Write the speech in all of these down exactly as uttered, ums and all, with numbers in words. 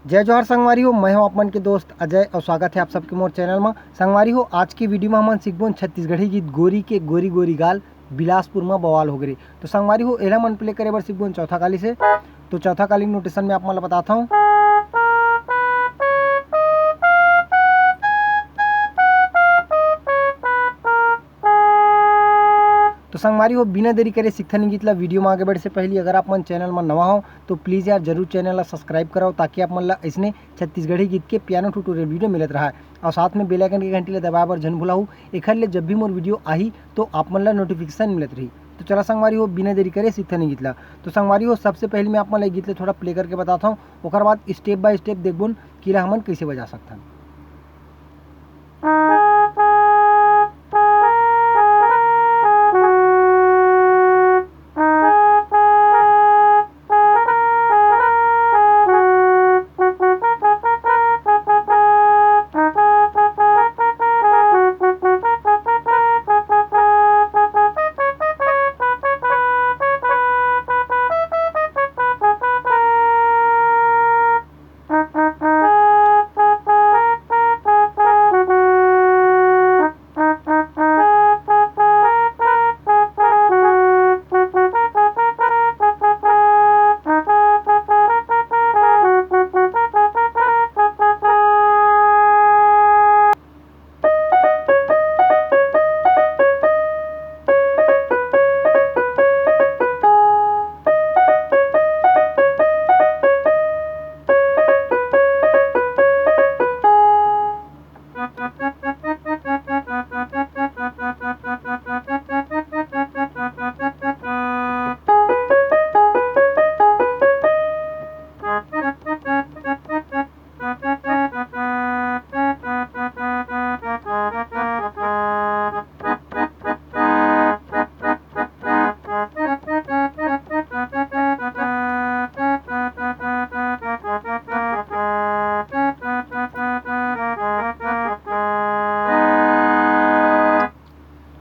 जय जोहार संगवारी हो, मैं हूं आप मन के दोस्त अजय और स्वागत है आप सबके मोर चैनल में। संगवारी हो, आज के वीडियो में हमन सीखबोन छत्तीसगढ़ी गीत गोरी के गोरी गोरी गाल, बिलासपुर में बवाल हो गे रे। तो संगवारी हो, एला मन प्ले करे बर सीखबोन चौथा काली से। तो चौथा काली नोटेशन में आप मन ला बताता हूँ। तो संगवारी हो, बिना देरी करे सीखथन गीत ला। वीडियो में आगे बढ़े से पहले अगर आप मन चैनल में नवा हो तो प्लीज यार जरूर चैनल ला सब्सक्राइब कराओ, ताकि आप मन ला इसने छत्तीसगढ़ी गीत के पियानो ट्यूटोरियल वीडियो मिलत रहा। और साथ में बेल आइकन के घंटी ला दबाए बर झन भुलाहू, एखर ले जब भी मोर वीडियो आही तो आप मन ला नोटिफिकेशन मिलत रही। तो चला संगवारी हो, बिना देरी करे सीखथन गीत ला। तो संगवारी हो, सबसे पहले मैं आप मन ला गीत ला थोड़ा प्ले करके बताता हूँ, ओकर बाद स्टेप बाय स्टेप देखबोन कि ला हमन कैसे बजा सकथन।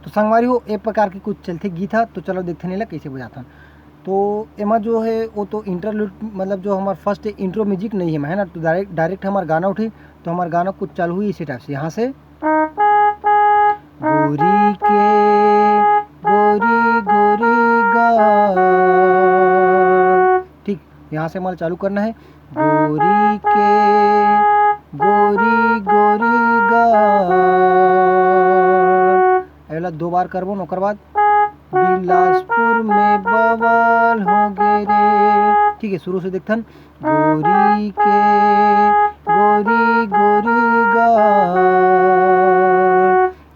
तो संगवारी हो, ए प्रकार के कुछ चलथे गीत ह। तो चलो देखथन एला कैसे बजाथन। तो एमा जो है वो तो इंटरलूड, मतलब जो हमार फर्स्ट इंट्रो म्यूजिक नहीं है, है ना, तो डायरेक्ट डायरेक्ट हमार गाना उठी। तो हमार गाना कुछ चालू हुई इसी टाइप से, यहाँ से गोरी के गोरी गोरी गा, ठीक, यहाँ से हमारा चालू करना है। गोरी के गोरी गोरी गा, एला दो बार करबो न, ओकर बाद बिलासपुर में बवाल हो गे रे। ठीक है, शुरू से देखथन। गोरी के गोरी गोरी गा,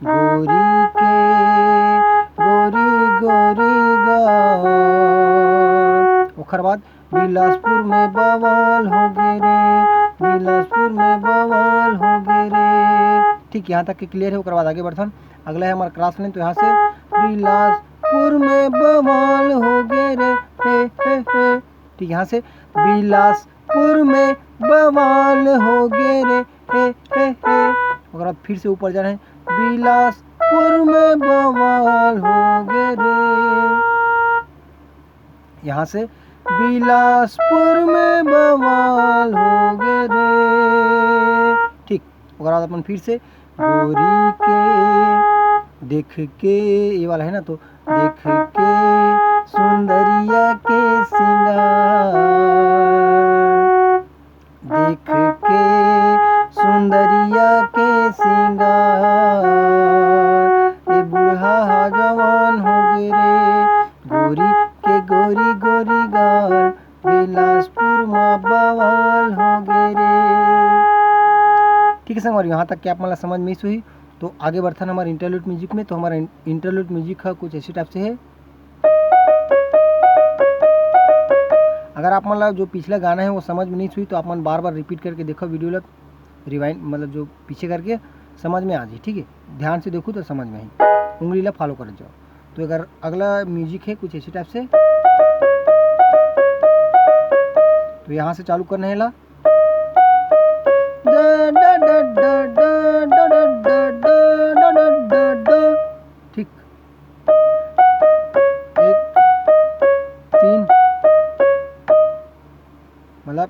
गोरी के गोरी गोरी गा, ओकर बाद बिलासपुर में बवाल हो गे रे, बिलासपुर में बवाल हो गे रे। ठीक, यहाँ तक के क्लियर है। ओकर बाद आगे बढ़थन, अगला है हमारा क्रॉस लाइन। तो यहाँ से बिलासपुर में बवाल हो गे रे, हे हे हे। ठीक, यहाँ से बिलासपुर में बवाल हो गे रे, हे हे हे। ओकर बाद फिर से ऊपर जाना है, बिलासपुर में बवाल हो गे रे। यहाँ से बिलासपुर में बवाल हो गे रे। ठीक, ओकर बाद अपन फिर से गोरी के देख के, ये वाला है ना, तो देख के सुंदरिया के सिंगार, देख के सुंदरिया के सिंगार, ए बूढ़ा हा जवान हो गे रे। गोरी के गोरी गोरी गाल, बिलासपुर मा बवाल हो गे रे। ठीक है संगवारी, यहाँ तक के आप मन ला समझ में आइस होही। तो आगे बढ़थन हमारे इंटरलूड म्यूजिक में। तो हमारा इंटरलूड म्यूजिक ह कुछ ऐसी टाइप से है। अगर आप मन ला जो पिछला गाना है वो समझ में नहीं हुई तो आप मन बार बार रिपीट करके देखो वीडियो ला, रिवाइंड मतलब जो पीछे करके समझ में आ जाए। ठीक है, ध्यान से देखो तो समझ में आई, उंगली ला फॉलो कर जाओ। तो अगर अगला म्यूजिक है कुछ ऐसी टाइप से, तो यहाँ से चालू करना है ला। ठीक, एक, तीन, मतलब